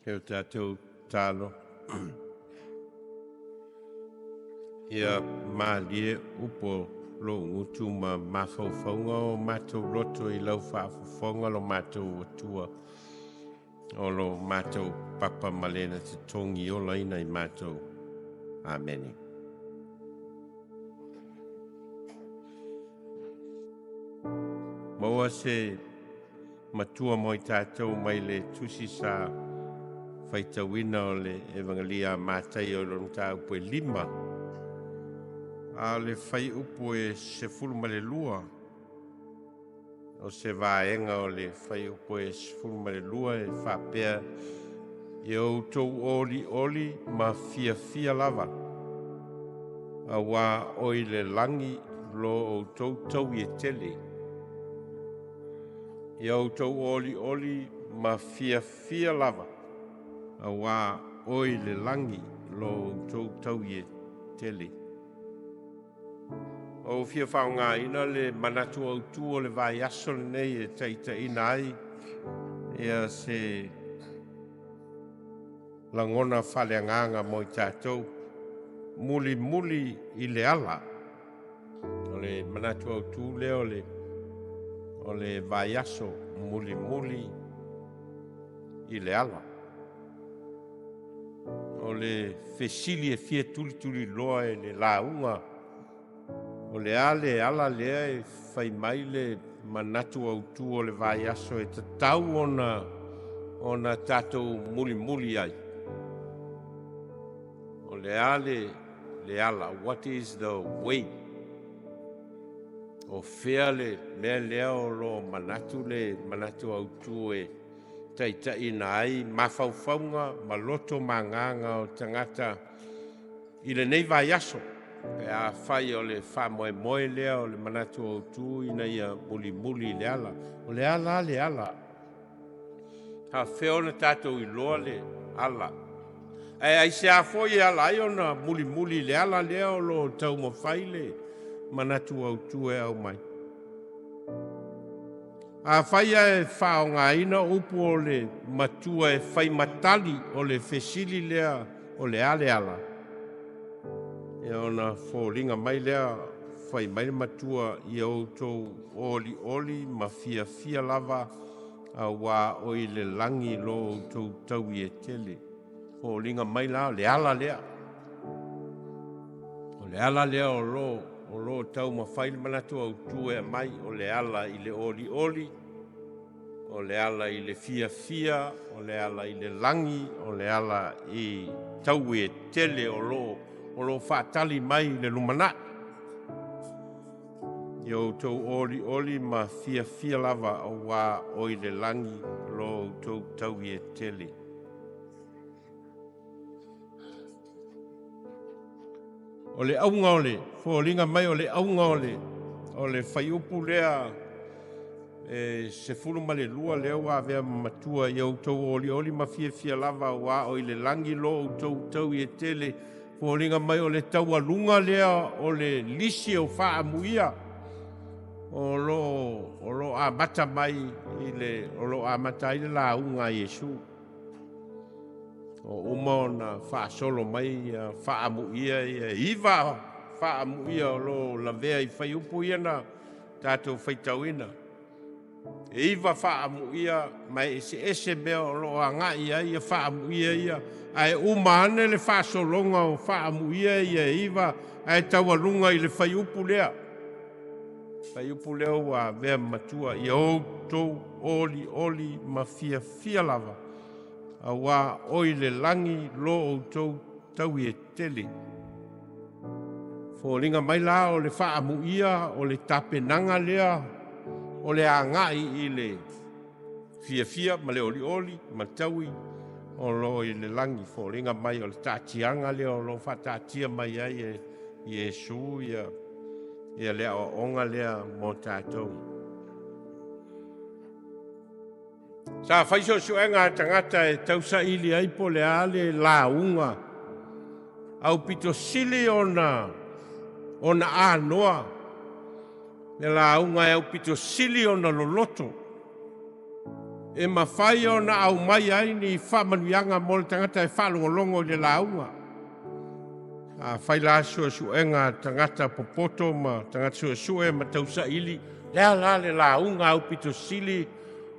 E o tatou talo ia malie upo lou gutu ma mafaufauga o matou loto i lau faafofoga lo matou Atua o lo matou papa ma le na totogi olaina i matou. Amene. Maua se matua mo i tatou mai le tusi sa faitauina o le Evangelia a Mataio i lona mataupu e 5, a o le fuaiupu e 12. O se vaega o le fuaiupu e 12 e faapea: ia outou olioli ma fiafia lava, auā o i le lagi lo outou taui e tele. Ia outou olioli ma fiafia lava, auā o i le lagi lo outou taui e tele. O fia faaaogaina le manatu autu o le vaiaso lenei e taitaiina ai ia se lagona faaleagaga mo i tatou, mulimuli i le ala. O le manatu autu lea o le vaiaso, mulimuli i le ala. O le fesili e fia tulituliloa e le lauga, o le a le ala lea e fai mai le manatu autu o le vaiaso e tatau ona tatou mulimuli ai. O le a le ala, what is the way? O fea le mea lea o lo manatu le manatu autu e taitaiina ai mafaufauga ma loto magaga o tagata i lenei vaiaso, pe a fai o le faamoemoe lea o le manatu autu ina ia mulimuli i le ala. O le ala le ala. A fea ona tatou iloa le ala. Ae aisea foi e ala ai ona mulimuli i le ala lea o lo taumafai le manatu autu e aumai. A fai e faaaogaina upu o le matua e fai matali o le fesili lea o le a le ala, ia ona foliga mai lea fai mai le matua, ia outou olioli ma fiafia lava, auā o i le lagi lo outou taui e tele. Foliga mai la o le ala lea. O le ala lea o lo taumafai le manatu autu e aumai, o le ala i le olioli, o le ala i le fiafia, o le ala i le lagi, o le ala i taui e tele o lo faatali mai i le lumanai. Ia outou olioli ma fiafia lava, auā o i le lagi lo outou taui e tele. O le auga o le foliga mai o le auga o le fuaiupu lea e 12 lea ua avea matua, ia outou olioli ma fiafia lava, auā o i le lagi lo outou taui e tele. Foliga mai o le taualuga lea o le lisi o faamuia o lo amata mai i le o lo amata ai le lauga a Iesu. O uma ona faasolo mai ia faamuia ia 9 faamuia o lo lavea i fuaiupu ia na tatou faitauina. E 9 faamuia ma e eseese mea o lo agai ai ia faamuia ia, ae uma ane le faasologa o faamuia ia e 9 ae taualuga i le fuaiupu lea. Fuaiupu lea ua avea matua, ia outou olioli ma fiafia lava, auā o i le lagi lo outou taui e tele. Foliga mai la o le faamuia o le tapenaga lea o le agai i le fiafia ma le olioli ma taui o lo i le lagi. Foliga mai o le taatiaga lea o lo faataatia mai ai e Iesu ia le aoaoga lea mo tatou. Sa fai suesuega a tagata e tausaili ai po le a le lauga au pito sili ona anoa, le lauga e au pito sili ona loloto. e mafai ona aumai ai ni faamanuiaga mo le tagata e faalogologo i le lauga. Afai la suesuega a tagata popoto ma tagata suesue ma tausaili, le a la le lauga aupito sili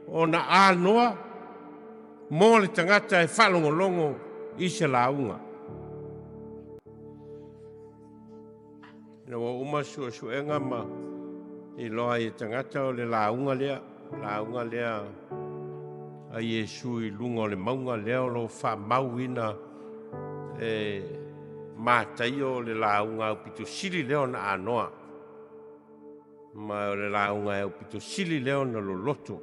ona anoa mo le tagata e faalogologo i se lauga. Ina ua uma suesuega ma iloa ai e tagata o le lauga lea, lauga lea a Iesu i luga o le mauga lea o lo o faamauina e Mataio o le lauga aupito sili lea ona anoa, ma o le lauga e aupito sili lea ona loloto,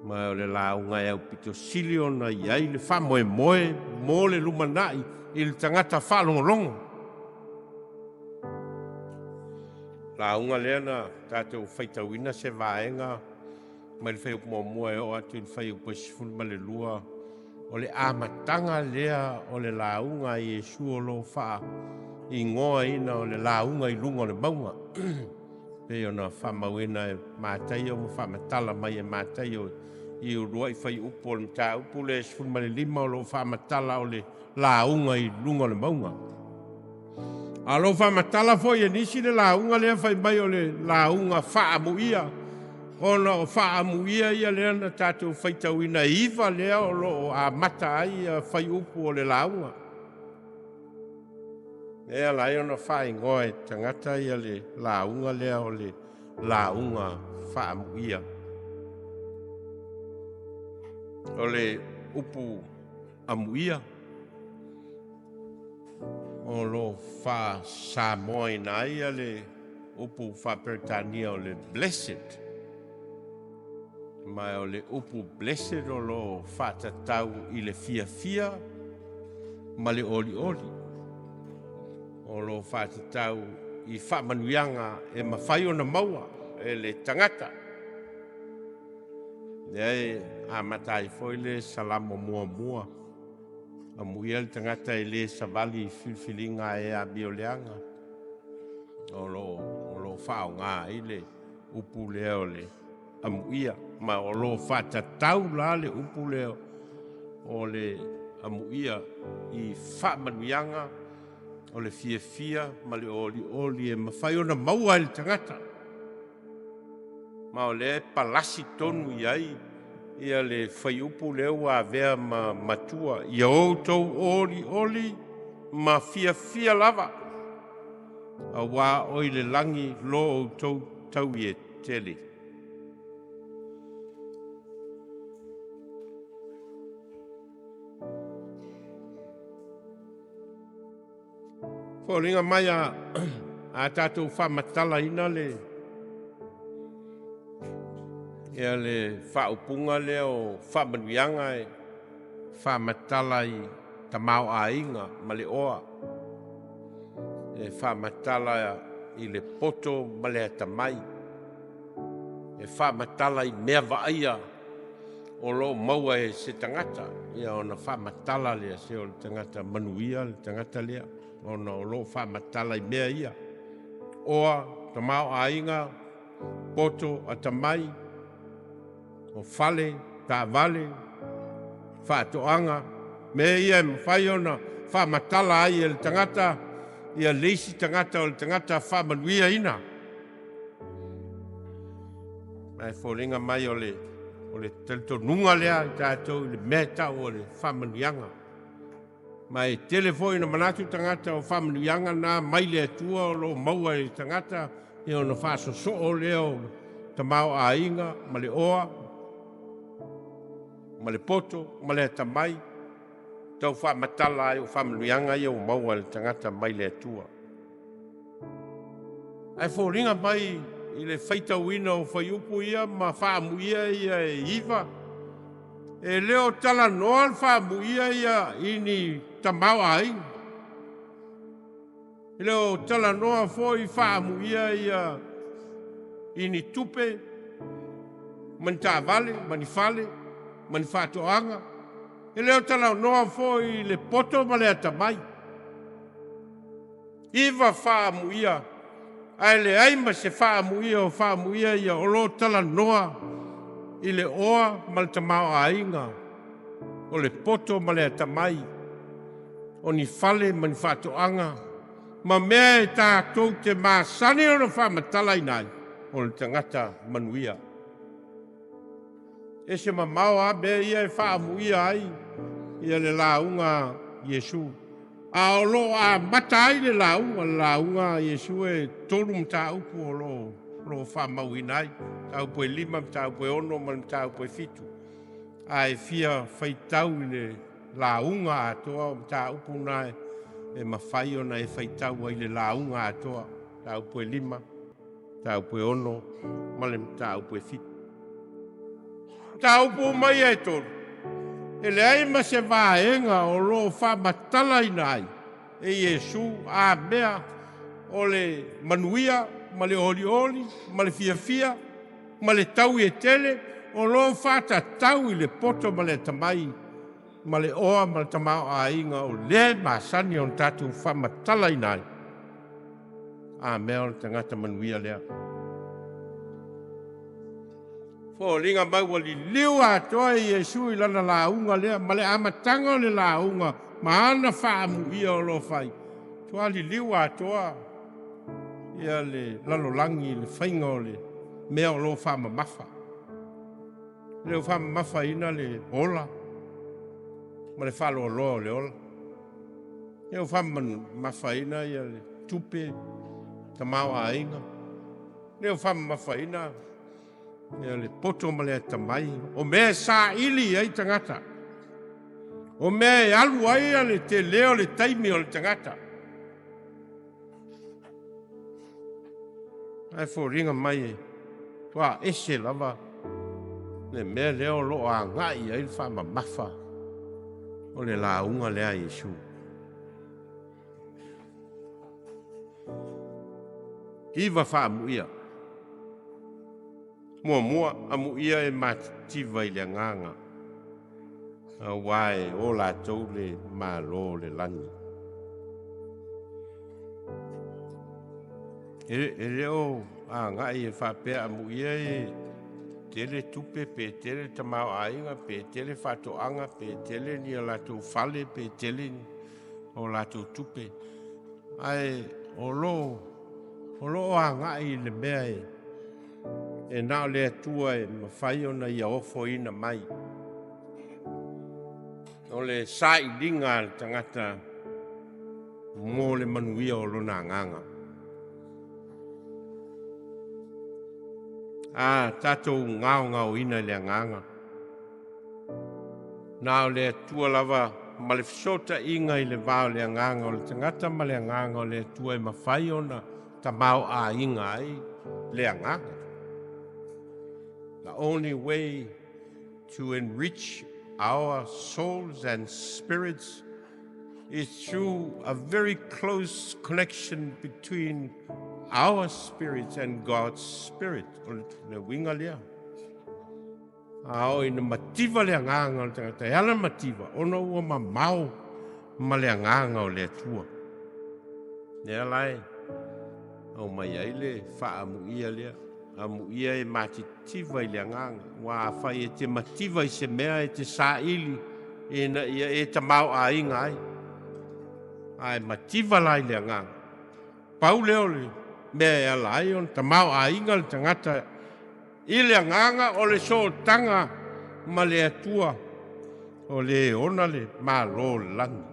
ma o le lauga e aupito sili ona i ai le faamoemoe mo le lumanai i le tagata faalogologo. Lauga lea na tatou faitauina se vaega mai le fuaiupu 1 e oo atu i le fuaiupu 12, o le amataga lea o le lauga a Iesu o lo o faaigoaina o le lauga i luga o le mauga, pei ona faamauina e Mataio ma faamatala mai e Mataio i uluai fuaiupu o le mataupu lea 15 o lo o faamatala o le lauga i luga o le mauga. A o lo o faamatala foi e nisi le lauga lea fai mai o le lauga faaamuia, ona o faaamuia ia lea na tatou faitauina e 9 lea o lo o amata ai fuaiupu o le lauga. E ala ai ona faaigoa e tagata ia le lauga lea o le lauga faaamuia. O le upu amuia o lo o faa-Samoaina ai le upu faa-Peretania o le blessed. Ma o le upu blessed o lo o faatatau i le fiafia ma le olioli. O lo o faatatau i faamanuiaga e mafai ona maua e le tagata. Lea e amata ai foi le Salamo muamua, amuia le tagata e le savali i filifiliga e amioleaga. O lo o faaaoga ai le upu lea o le amuia, ma o lo o faatatau la le upu lea o le amuia i faamanuiaga o le fiafia ma le olioli e mafai ona maua e le tagata. Ma o lea e palasi tonu i ai ia le fuaiupu lea ua avea ma matua, ia outou olioli ma fiafia lava, auā o i le lagi lo outou taui e tele. Foliga mai a tatou faamatalaina le ia le faaupuga lea o faamanuiaga e faamatala i tamaoaiga ma le oa, e faamatala i le poto ma le atamai, e faamatala i mea vaaia o lo o maua e se tagata, ia ona faamatala lea se o le tagata manuia le tagata lea, ona o lo o faamatala i mea ia, oa, tamaoaiga, poto, atamai, o fale, taavale, faatoaga, mea ia e mafai ona faamatala ai e le tagata ia le isi tagata o le tagata faamanuiaina. Ma e foliga mai o le talitonuga lea i tatou i le mea e tau o le faamanuiaga. Ma e tele foi na manatu tagata o faamanuiaga na mai le Atua o lo o maua e le tagata, ia ona faasosoo lea o tamaoaiga ma le oa ma le poto ma le atamai, tau faamatala ai o faamanuiaga ia ua maua e le tagata mai le Atua. Ae foliga mai i le faitauina o fuaiupu ia ma faamuia ia e 9, e le o talanoa le faamuia ia i ni tamaoaiga. E le o talanoa foi faamuia ia i ni tupe, ma ni taavale, ma ni fale, ma ni faatoaga. E le o talanoa foi i le poto ma le atamai. 9 faamuia, ae leai ma se faamuia o faamuia ia o lo o talanoa i le oa ma le tamaoaiga, o le poto ma le atamai, o ni fale ma ni faatoaga, ma mea e tatou te masani ona faamatalaina ai, o le tagata manuia. E se mamao lava mea ia e faaamuia ai ia le lauga a Iesu. A o lo o amata ai le lauga a Iesu e 3 mataupu o lo o faamauina ai, mataupu e 5, mataupu e 6 ma le mataupu e 7. A e fia faitau i le lauga atoa o mataupu na e mafai ona e faitau ai le lauga atoa, mataupu e 5, mataupu e 6 ma le mataupu e 7. Mataupu uma ia e 3, e leai ma se vaega o lo o faamatalaina ai e Iesu a mea o le manuia ma le olioli ma le fiafia ma le tau e tele o lo o faatatau i le poto ma le atamai ma le oa ma le tamaoaiga o lea e masani ona tatou faamatalaina ai a mea o le tagata manuia lea. Foliga mai ua liliu atoa e Iesu i lana lauga lea ma le amataga o le lauga ma ana faamuia o lo o fai. Tua liliu atoa ia le lalolagi i le faiga o le mea o lo o faamamafa. Le o faamamafaina le ola ma le faaloaloa o le ola. Le o faamamafaina ia le tupe, tamaoaiga. Le o faamamafaina ia le poto ma le atamai, o mea e saili ai tagata, o mea e alu ai le tele o le taimi o le tagata. Ae foliga mai e tua ese lava le mea lea o lo o agai ai le faamamafa o le lauga lea a Iesu. 9 faamuia. Muamua, amuia e matitiva i le agaga, aua e o latou le malo o le lagi. E le o agai e faapea amuia e tele tupe, pe tele tamaoaiga, pe tele faatoaga, pe tele ni a latou fale, pe tele ni o latou tupe. Ae o lo o agai i le mea e na o le Atua e mafai ona ia ofoina mai. O le sailiga a le tagata mo le manuia o lona agaga. A tatou gaogaoina i le agaga, na o le Atua lava ma le fesootaiga i le va o le agaga o le tagata ma le agaga o le Atua e mafai ona tamaoaiga ai le agaga. The only way to enrich our souls and spirits is through a very close connection between our spirits and God's spirit. O le uiga lea. A o ina mativa le agaga o le tagata, e ala mativa, ona ua mamao ma le agaga o le Atua. Lea la e aumai ai le faamuia lea. Amuia e matitiva i le agaga. Ua afai e te mativa i se mea e te saili ina ia e tamaoaiga ai. Ae mativa la i le agaga. Pau lea o le mea e ala ai ona tamaoaiga le tagata i le agaga o le sootaga ma le Atua o le ona le malo o le lagi.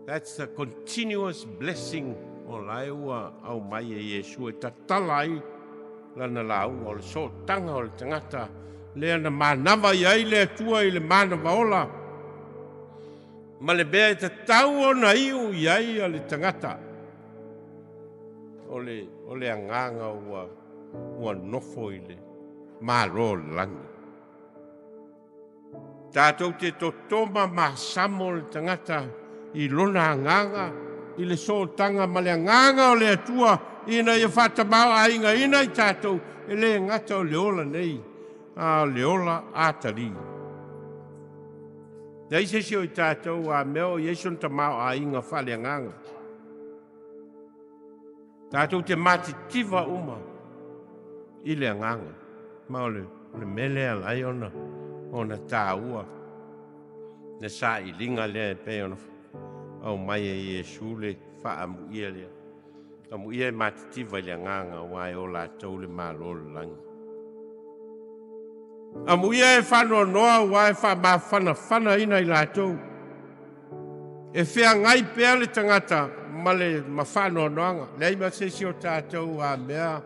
That's the continuous blessing o la e ua aumai e Iesu e tatala ai lana lauga o le sootaga o le tagata lea na manava i ai le Atua i le manava ola ma le mea e tatau ona iu i ai a le tagata o le agaga ua nofo i le malo o le lagi. Tatou te totoma masamo le tagata i lona agaga, i le sootaga ma le agaga o le Atua ina ia faatamaoaigaina i tatou e le gata o le ola nei, a o le ola atali. Leai se isi o i tatou a mea o i ai sona tamaoaiga faaleagaga. Tatou te matitiva uma i le agaga. Ma o le mea lea e ala ai ona taua le sailiga lea e pei ona aumai e Iesu le faaamuia lea. Amuia e matitiva i le agaga aua e o latou le Malo o le lagi. Amuia e faanoanoa aua e faamafanafanaina i latou. E feagai pea le tagata ma le faanoanoaga. Leai ma se isi o tatou a mea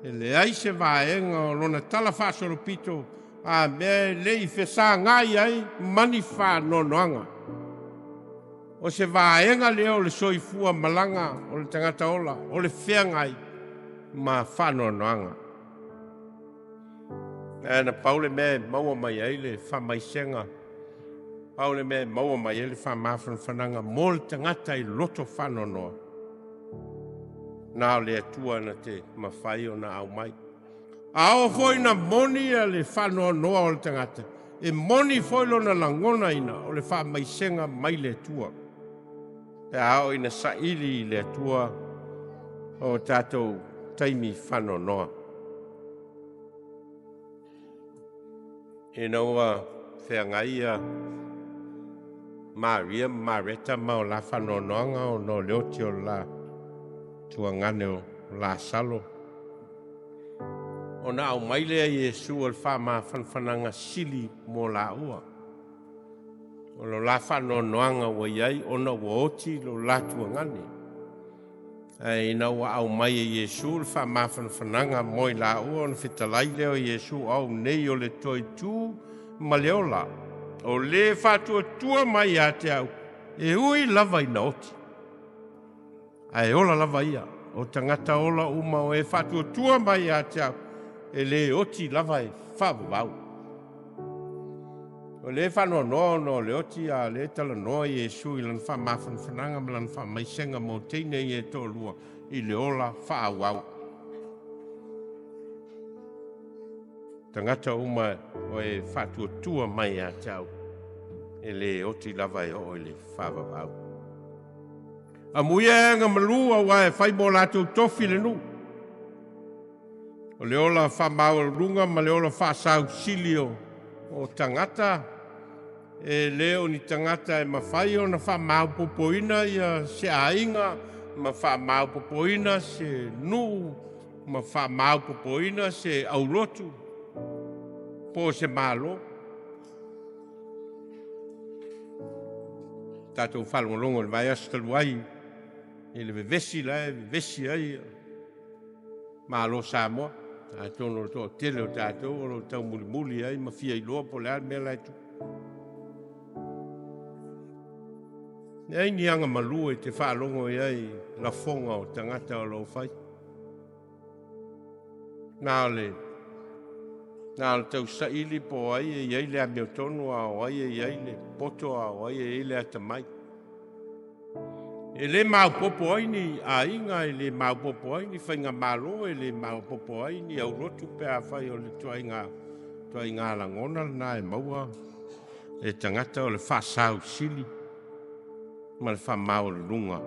e leai se vaega o lona tala faasolopito a mea e le i fesagai ai ma ni faanoanoaga. O se vaega lea o le soifua malaga o le tagata ola, o le feagai ma faanoanoaga. Ae na pau le mea e maua mai ai le faamaisega, pau le mea e maua mai ai le faamafanafanaga mo le tagata i loto faanoanoa, na o le Atua na te mafai ona aumai. A oo foi na moni le faanoanoa o le tagata, e moni foi lona lagonaina o le faamaisega mai le Atua. Pe a oo ina saili i le Atua o tatou taimi faanoanoa. Ina ua feagai ia Maria ma Mareta ma o la faanoanoaga ona o le oti o le la tuagane o Lasalo, ona aumai lea Iesu o le faamafanafanaga sili mo laua. O lo la faanoanoaga ua iai ona ua oti lo la tuagane. Ae ina ua aumai e Iesu le faamafanafanaga mo i laua, ona fetalai lea o Iesu, au nei o le toe tu ma le ola, o le faatuatua mai ia te au, e ui lava ina oti, ae ola lava ia. O tagata ola uma o e faatuatua mai ia te au, e le oti lava e faavavau. O le faanoanoa ona o le oti, a le talanoa Iesu i lana faamafanafanaga ma lana faamaisega mo teine ia e toalua i le ola faaauau. Tagata uma o e faatuatua mai ia te au, e le oti lava e oo i le faavavau. Amuia e aga malu aua e fai mo latou tofi le nuu. O le ola faamaualuluga ma le ola faasausili o tagata, e le o ni tagata e mafai ona faamaopopoina ia se aiga, ma faamaopopoina se nuu, ma faamaopopoina se aulotu po o se malo. Tatou faalogologo i le vaiaso talu ai i le vevesi la e vevesi ai Malo Samoa. Atonu o le toatele o tatou o lo o taumulimuli ai ma fia iloa po o le a le mea la e tupu. Leai ni aga malu e te faalogo i ai lafoga o tagata o lo o fai. Na o le tausaili po o ai e i ai le amiotonu, a o ai e i ai le poto, a o ai e i ai le atamai. E le maopoopo ai ni aiga, e le maopoopo ai ni faigamalo, e le maopoopo ai ni aulotu pe afai o le ituaiga lagona lena e maua e tagata o le faasausili ma le faamaualuluga.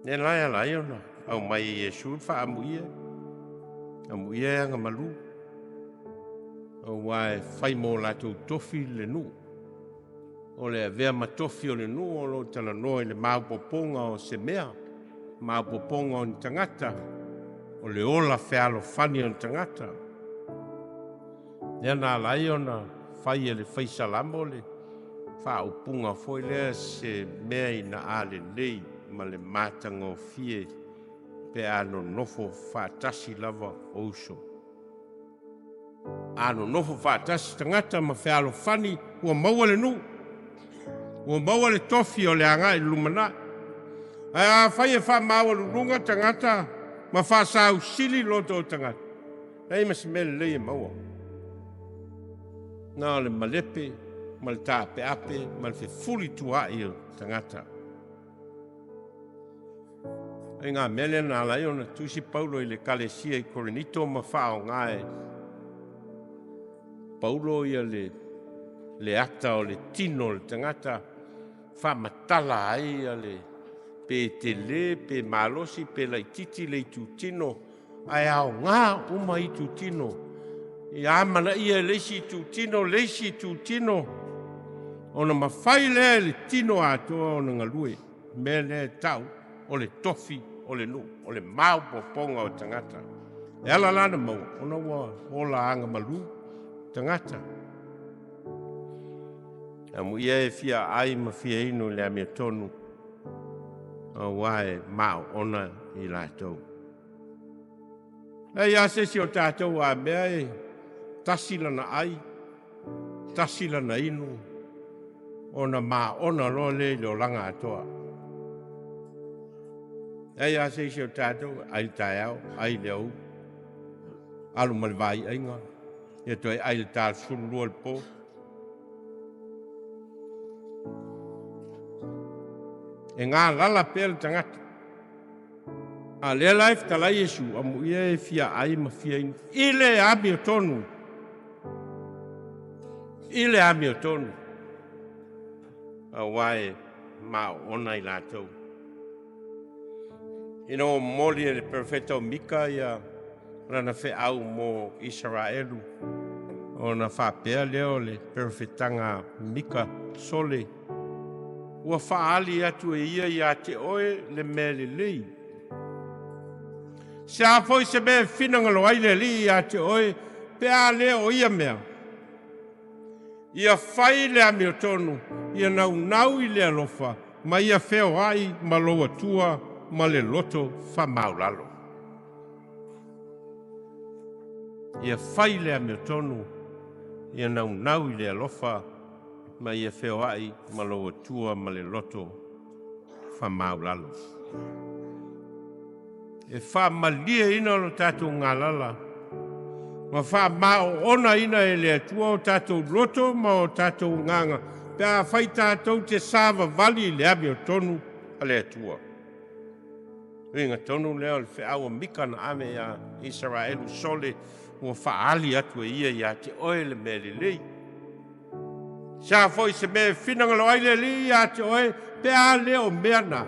Lea la e ala ai ona aumai e Iesu le faaamuia, amuia e aga malu, aua e fai mo latou tofi le nuu. O le avea ma tofi o le nuu o lo o talanoa i le maopoopoga o se mea, maopoopoga o ni tagata, o le ola fealofani o ni tagata. Lea na ala ai ona fai e le faisalamo le faaupuga foi lea, se mea ina a lelei ma le matagofie pe a nonofo faatasi lava o uso. A nonofo faatasi tagata ma fealofani, ua maua le nuu, ua maua le tofi o le agai i le lumanai. Ae afai e faamaualuluga tagata ma faasausili loto o tagata, leai ma se mea lelei e maua. Na o le malepe ma le taapeape ma le fefuli tuai o tagata. Ai ngā mea lea na ala ai ona tusi Paulo i le Ekalesia i Korinito ma faaaoga e Paulo ia le ata o le tino o le tagata, faamatala ai ia le pe tele, pe malosi, pe laititi le itutino. Ae aoga uma itutino. Ia amanaia e le isi itutino, le isi itutino, ona mafai lea e le tino atoa ona galue. Mea lea e tau o le tofi o le nuu, o le maopoopoga o tagata. E ala la na maua, ona ua ola agamalu tagata. Amuia e fia ai ma fia inu i le amiotonu, auā e maoona i latou. E ia se isi o tatou a mea e tasi lana ai, tasi lana inu, ona maona loa lea i le olaga atoa. E ia se isi o tatou, ai le taeao, ai le aoauli, alu ma le vaiaiga, ia toe ai le ta 12 le po. E galala pea le tagata. A lea la e fetalai Iesu, amuia e fia ai ma fia inu i le amiotonu. I le amiotonu. Auā e maoona i latou. Ina ua momoli e le perofeta o Mika ia lana feau mo Isaraelu, ona faapea lea o le perofetaga Mika, Sole, ua faaali atu e ia ia te oe le mea lelei. Se a foi se mea e finagalo ai le Alii ia te oe, pe a lea o ia mea. Ia fai le amiotonu, ia naunau i le alofa, ma ia feoai ma lou Atua ma le loto faamaulalo. Ia fai le amiotonu, ia naunau i le alofa, ma ia feoai ma lou Atua ma le loto faamaulalo. E faamalieina lo tatou galala ma faamaoonaina e le Atua o tatou loto ma o tatou agaga pe a fai tatou te savavali i le amiotonu a le Atua. Uiga tonu lea o le feau a Mika na ave ia Isaraelu, Sole, ua faaali atu e ia ia te oe le mea lelei. Se a foi se mea e finagalo ai le Alii ia te oe, pe a lea o mea na.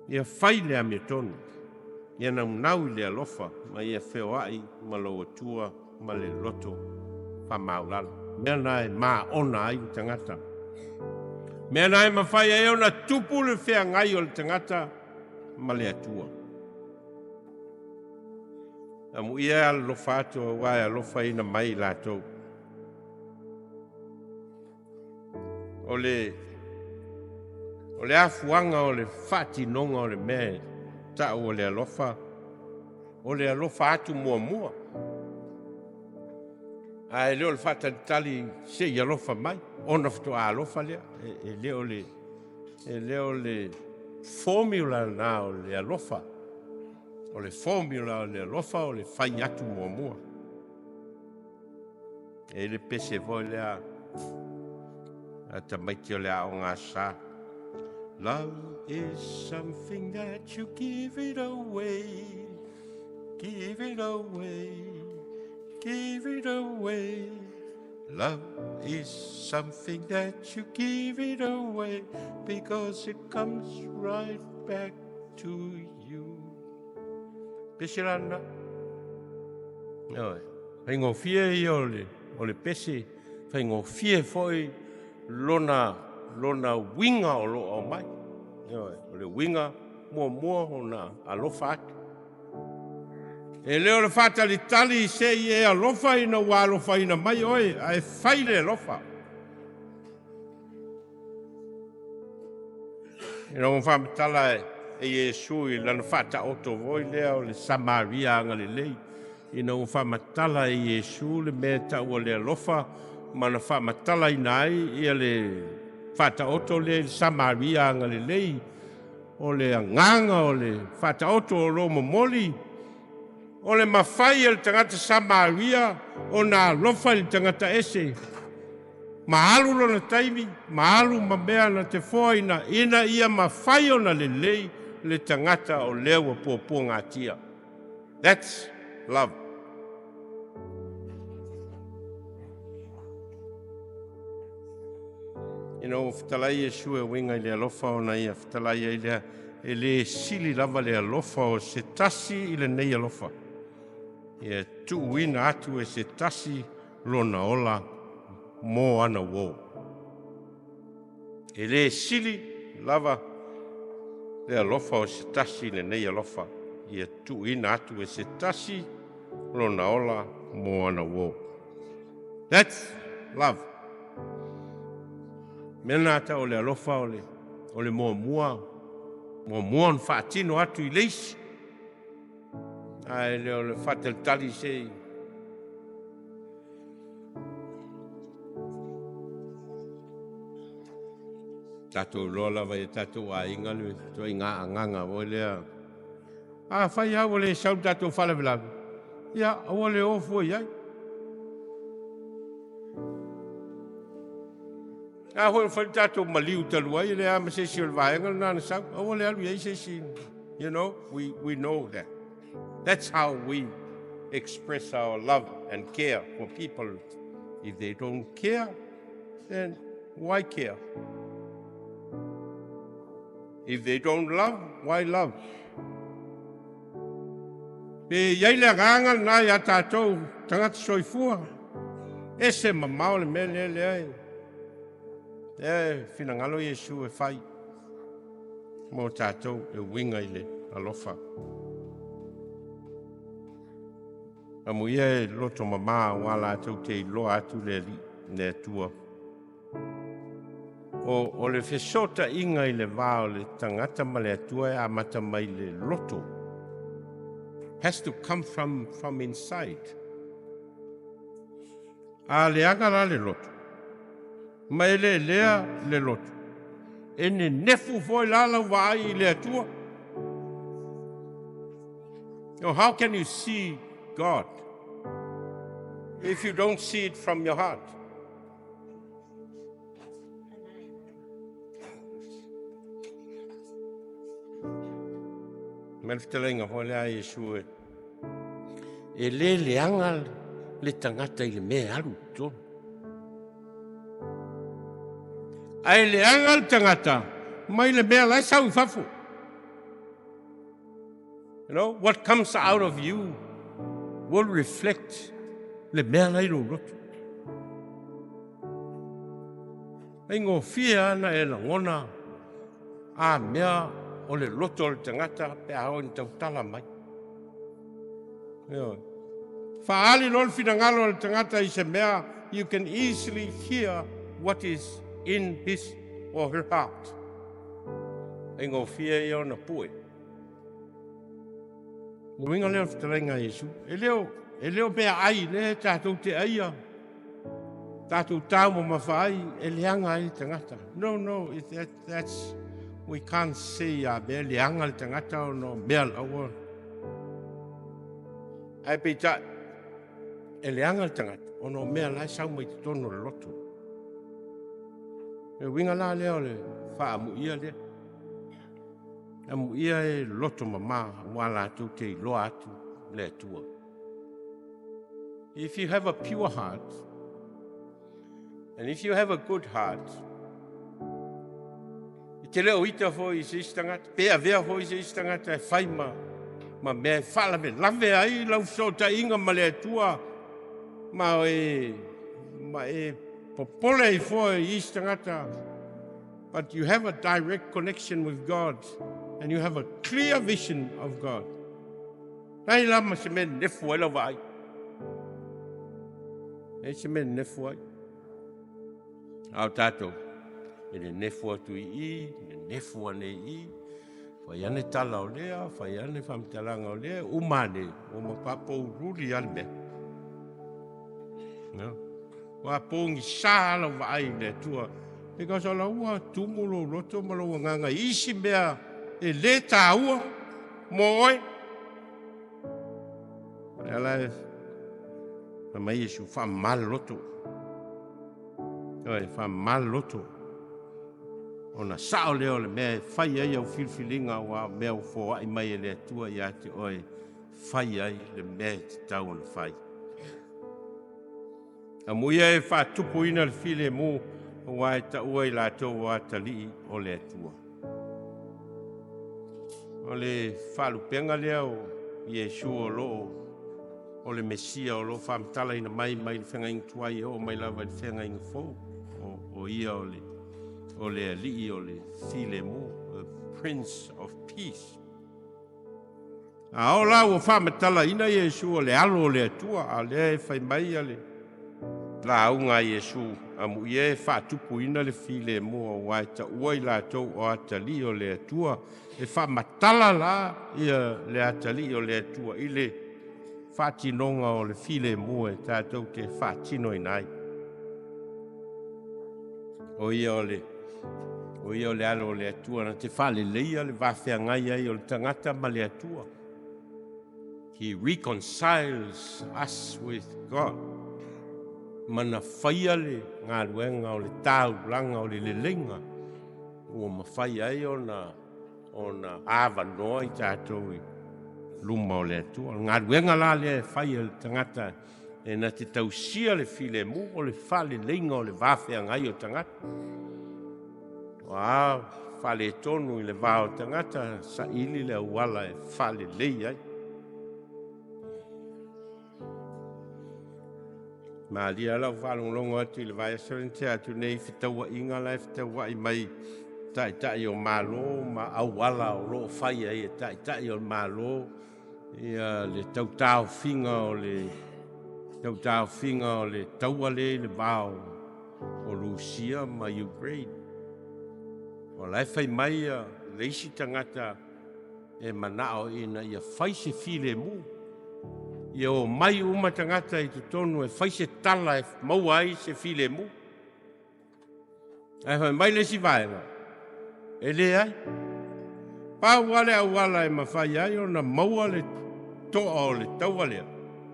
Ia fai le amiotonu, ia naunau i le alofa, ma ia feoai ma lou Atua ma le loto faamaulalo. Mea na e maona ai le tagata. Mea na e mafai ai ona tupu le feagai o le tagata ma le Atua. Amuia e alolofa atu auā e alofaina mai i latou. O le o le afuaga o le faatinoga o le mea e tau o le alofa, o le alofa atu muamua. Ae le o le faatalitali se i alofa mai, ona faatoa alofa lea. E le o le e le o le formula na o le alofa. O le formula o le alofa o le fai atu muamua. E i le pese foi lea a tamaiti o le aoga sa. Love is something that you give it away, give it away, give it away. Love is something that you give it away because it comes right back to you. Pese la lena. Ioe. Faigofie ia o le, o le pese, faigofie foi lona, lona uiga o lo o aumai. Ioe. O le uiga muamua ona alofa atu. E le o le faatalitali se i e alofa ina ua alofaina mai oe, ae fai le alofa. Ina ua faamatala e Iesu i lana faataoto foi lea o le Samaria agalelei, ina ua faamatala e Iesu le mea e tau o le alofa ma na faamatalaina ai ia le faataoto lea i le Samaria agalelei, o le agaga o le faataoto o lo o momoli, o le mafai e le tagata Samaria ona alofa i le tagata ese, ma alu lona taimi, ma alu ma mea na te foaina, ina ia mafai ona lelei le tagata o lea ua puapuagatia. That's love. Ina ua fetalai Iesu e uiga i le alofa ona ia fetalai ai lea, E lē sili lava le alofa o se tasi i lenei alofa, ia tuuina atu e se tasi lona ola mo ana uō. E lē sili lava le alofa o se tasi i lenei alofa, ia tuuina atu e se tasi lona ola mo ana uō. That's love. Mea lena tau o le alofa o le muamua, muamua ona faatino atu i le isi, ae le o le faatalitali se i tatou iloa lava i tatou aiga le ituaiga agaga foi lea. Afai lava ua le sau le tatou faalavelave, ia aua le o fua i ai. A foi o fai le tatou maliu talu ai, e leai lava ma se isi o le vaega lena na sau, aua le alu i ai se isi. We know that. That's how we express our love and care for people. If they don't care, then why care? If they don't love, why love? Pe i ai le agaga lena iā tatou tagata soifua, ese mamao le mea lea lea e lea e finagalo Iesu e fai mo tatou e uiga i le alofa. Amuia e loto mamā auā latou te iloa atu le Alii, le Atua. O le fesootaiga i le va o le tagata ma le Atua e amata mai le loto. Has to come from inside. A leaga la le loto, ma e lelea le loto, e nenefu foi la lau vaai i le Atua. How can you see God if you don't see it from your heart? Ma le fetalaiga foi lea a Iesu e, e lē leaga le tagata i le mea e alu i totonu. Ae leaga le tagata mai le mea la e sau i fafo. What comes out of you will reflect le mea la i lou loto. Faigofie ana e lagona a mea o le loto o le tagata pe a oo ina tautala mai. Ioe. Faaali loa le finagalo o le tagata i se mea, you can easily hear what is in his or her heart. Faigofie ia ona pue. Le uiga lea o le fetalaiga a Iesu, e le o meaai lea tatou te aia, tatou taumamafa ai e leaga ai le tagata. No, no, we can't say a mea leaga le tagata ona o mea laua. Ae peitai, e leaga le tagata ona o mea la e sau mai totonu o le loto. Le uiga la lea o le faamuia lea. Amuia e loto mamā auā latou te iloa atu le Atua. If you have a pure heart, and if you have a good heart, e te le o ita foi i se isi tagata, pe avea foi i se isi tagata e fai ma mea e faalavelave ai lau fesootaiga ma le Atua, ma e popole ai foi i isi tagata, but you have a direct connection with God and you have a clear vision of God. Leai la ma se mea nefu ai lau vaai. Leai se mea nefu ai. A o tatou, e le nefu atu i i, le nefu ane i i, fai ane tala o lea, fai ane faamatalaga o lea, uma ane, ua matua poululi lava le mea. No? Ua pogisa lau vaai i le Atua. Because o la ua tumu lou loto ma lou agaga i isi mea e lē taua mo oe. O le ala e fai mai Iesu, faamama le loto. Ioe, faamama le loto. Ona sao lea o le mea e fai ai au filifiliga auā o mea ua foai mai e le Atua ia te oe fai ai le mea e tatau ona fai. Amuia e faatupuina le filemu auā e taua i latou o atalii o le Atua. O le faalupega lea o Iesu o lo o o le Mesia o lo o faamatalaina mai mai le Feagaiga Tuai e oo mai lava i le Feagaiga Fou. O ia o le Alii o le Filemu, the Prince of Peace. A o la ua faamatalaina Iesu o le alo o le Atua, a o lea e fai mai le lauga a Iesu, amuia e faatupuina le filemu aua e taua i latou o atalii o le Atua. E faamatala la ia le atalii o le Atua i le faatinoga o le filemu e tatou te faatinoina ai. O ia o le alo o le Atua na te faaleleia le vafeagai ai o le tagata ma le Atua. He reconciles us with God. Mana faia le galuega o le taulaga o le leleiga ua mafai ai ona avanoa i tatou i luma o le Atua. O le galuega la lea e fai e le tagata e na te tausia le filemu o le faaleleiga o le vafeagai o tagata. Ua faaletonu i le va o tagata saili le auala e faalelei ai. Malia lau faalogologo atu i le vaiaso lea na tea atu nei i fetauaiga la e fetauai mai taitai o Malo ma auala o lo o fai ai e taitai o le Malo ia le tautaofiga o le taua lea i le va o Rusia ma Ukraine. O la e fai mai le isi tagata e manao ina ia fai se filemu, ia o mai uma tagata i totonu e fai se tala e maua ai se filemu. Ae fai mai le isi vaega, e leai. Pau lava le auala e mafai ai ona maua le toa o le taua lea,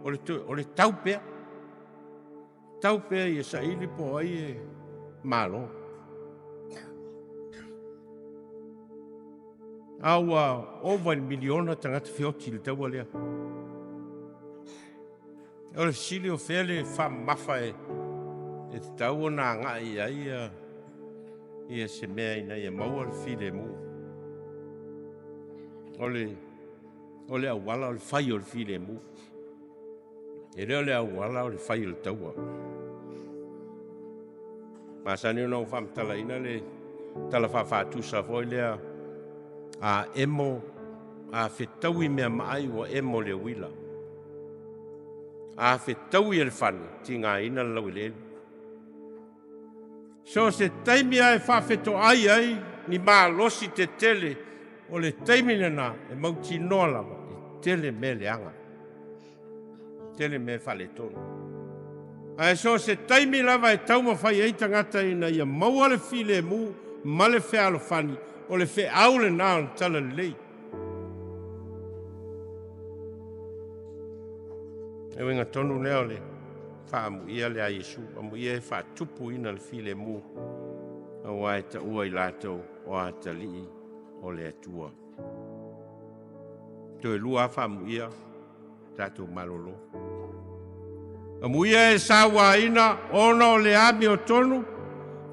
o le tau pea. Tau pea ia saili po o ai e malo. A ua ova i le miliona tagata feoti i le taua lea. O le fesili o fea le faamamafa e tatau ona agai ai ia se mea ina ia maua le filemu. O le auala o le fai o le filemu. E le o le auala o le fai o le taua. Masani ona ou faamatalaina le tala faafaatusa foi lea a emo a fetaui mea maai ua emo le uila. A fetaui e le fani, tigaina le laueleele. So se taimi ae faafetoai ai ni malosi tetele o le taimi lena e mautinoa lava e tele mea leaga, tele mea faaletonu. Ae so se taimi lava e taumafai ai tagata ina ia maua le filemu ma le fealofani, o le feau lena o le talalelei. E uiga tonu lea o le faamuia le a Iesu, amuia e faatupuina le filemu aua e taua i latou o atalii o le Atua. Toe lua faamuia tatou malolo. Amuia e sauaina ona o le amiotonu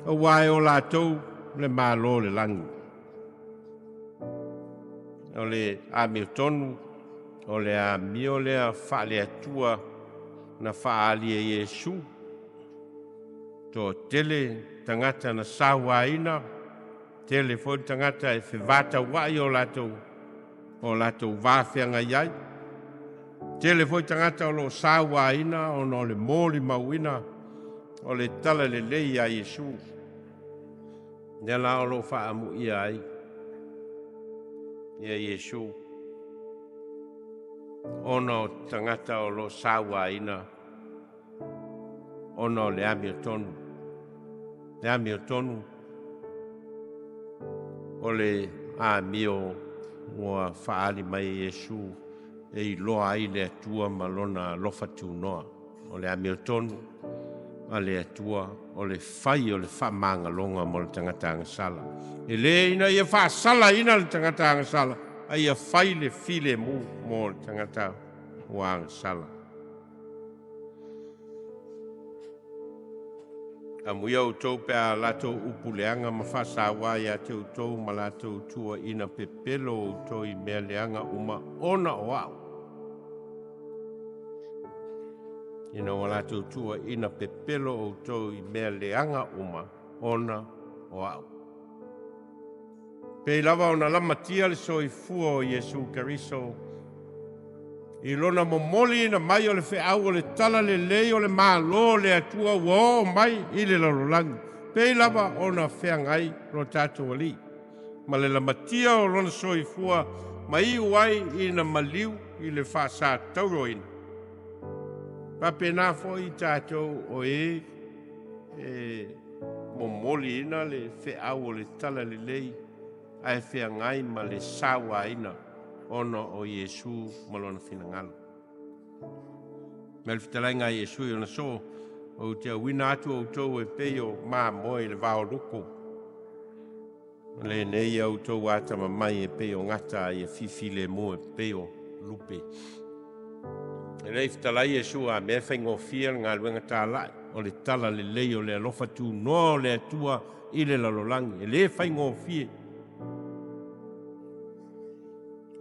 aua e o latou le malo o le lagi. O le amiotonu o le amio lea faale-Atua na faaali e Iesu. Toatele tagata na sauaina, tele foi tagata e fevatauai o latou vafeagai ai. Tele foi tagata o lo o sauaina ona o le molimauina o le talalelei a Iesu. Lea la o lo o faamuia ai ia Iesu ona o tagata o lo o sauaina ona o le amiotonu. Le amiotonu o le amio ua faaali mai e Iesu e iloa ai le Atua ma lona alofa tunoa. O le amiotonu a le Atua o le fai o le faamagaloga mo le tagata agasala. E le ina ia faasalaina le tagata agasala, a ia fai le filemu mo le tagata ua agasala. Amuia outou pe a latou upu leaga ma faasauā ia te outou ma latou tuuaina pepelo outou i mea leaga uma ona o a'u. Ina ua latou tuuaina pepelo outou i mea leaga uma ona o a'u. Pei lava ona lamatia le soifua o Iesu Keriso i lona momoliina mai o le feau o le talalelei o le Malo o le Atua ua oo mai i le lalolagi, pei lava ona feagai lo tatou Alii ma le lamatia o lona soifua ma iu ai ina maliu i le faasatauroina. Faapena foi tatou o e e momoliina le feau o le talalelei ae feagai ma le sauaina ona o Iesu ma lona finagalo. Ma le fetalaiga a Iesu i ona soo, ou te auina atu outou e pei o mamoe i le vaoluko. Lenei ia outou atamamai e pei o gata ia fifilemu e pei o lupe. E le i fetalai Iesu a mea e faigofie le galuega talai o le talalelei o le alofa tunoa o le Atua i le lalolagi. E le faigofie.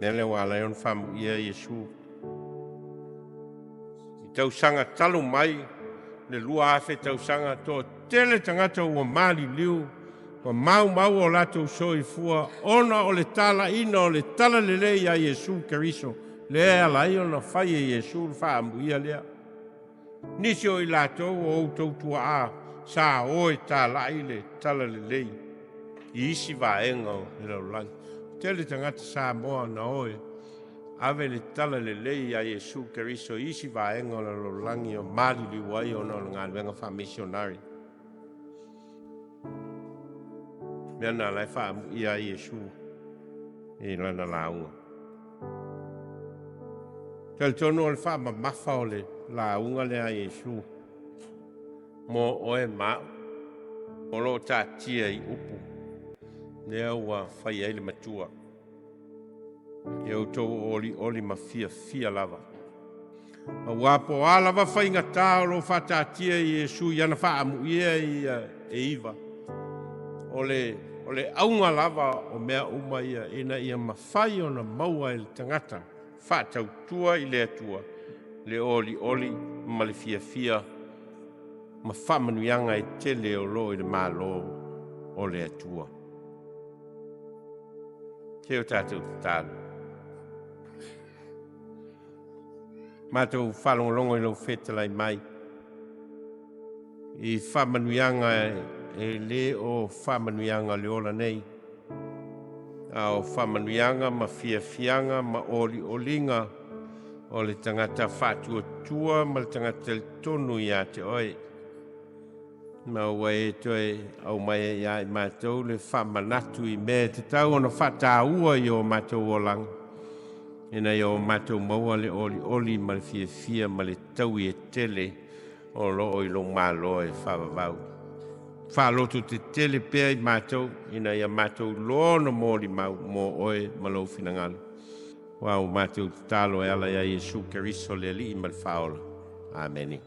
Mea lea ua ala ai ona faamuia Iesu i tausaga talu mai le 2000 tausaga, toatele tagata ua maliliu ma maumau o latou soifua ona o le talaina o le talalelei a Iesu Keriso, lea e ala ai ona fai e Iesu le faamuia lea. Nisi o i latou o outou tuaa sa o e talai le talalelei i isi vaega o le lalolagi. Tele tagata Samoa na o e ave le talalelei ia Iesu Keriso i isi vaega o le lalolagi o maliliu ai ona o le galuega faamisionari. Mea na ala e faamuia ai Iesu i lana lauga. Talitonu o le faamamafa o le lauga lea a Iesu mo oe ma a'u o lo o taatia i upu lea ua fai ai le Matua. Ia outou olioli ma fiafia lava. Aua po o a lava faigata o lo o faataatia i Iesu i ana faamuia ia e iva, o le auga lava o mea uma ia ina ia mafai ona maua e le tagata faatautua i le Atua le olioli ma le fiafia ma faamanuiaga e tele o lo o i le Malo o le Atua. Se o tatou tatalo. Matou faalogologo i lou fetalai mai i faamanuiaga e le o faamanuiaga le ola nei, a o faamanuiaga ma fiafiaga ma olioliga o le tagata faatuatua ma le tagata talitonu ia te oe. Ma ua e toe aumai ai ia i matou le faamanatu i mea e tatau ona faataua i o matou olaga, ina ia o matou maua le olioli ma le fiafia ma le taui e tele o lo o i lou Malo e faavavau. Faalototetele pea i matou, ina ia matou iloa ona molimau mo oe ma lou finagalo. Ua o matou tatalo e ala ia Iesu Keriso le Alii ma le Faaola. Amene.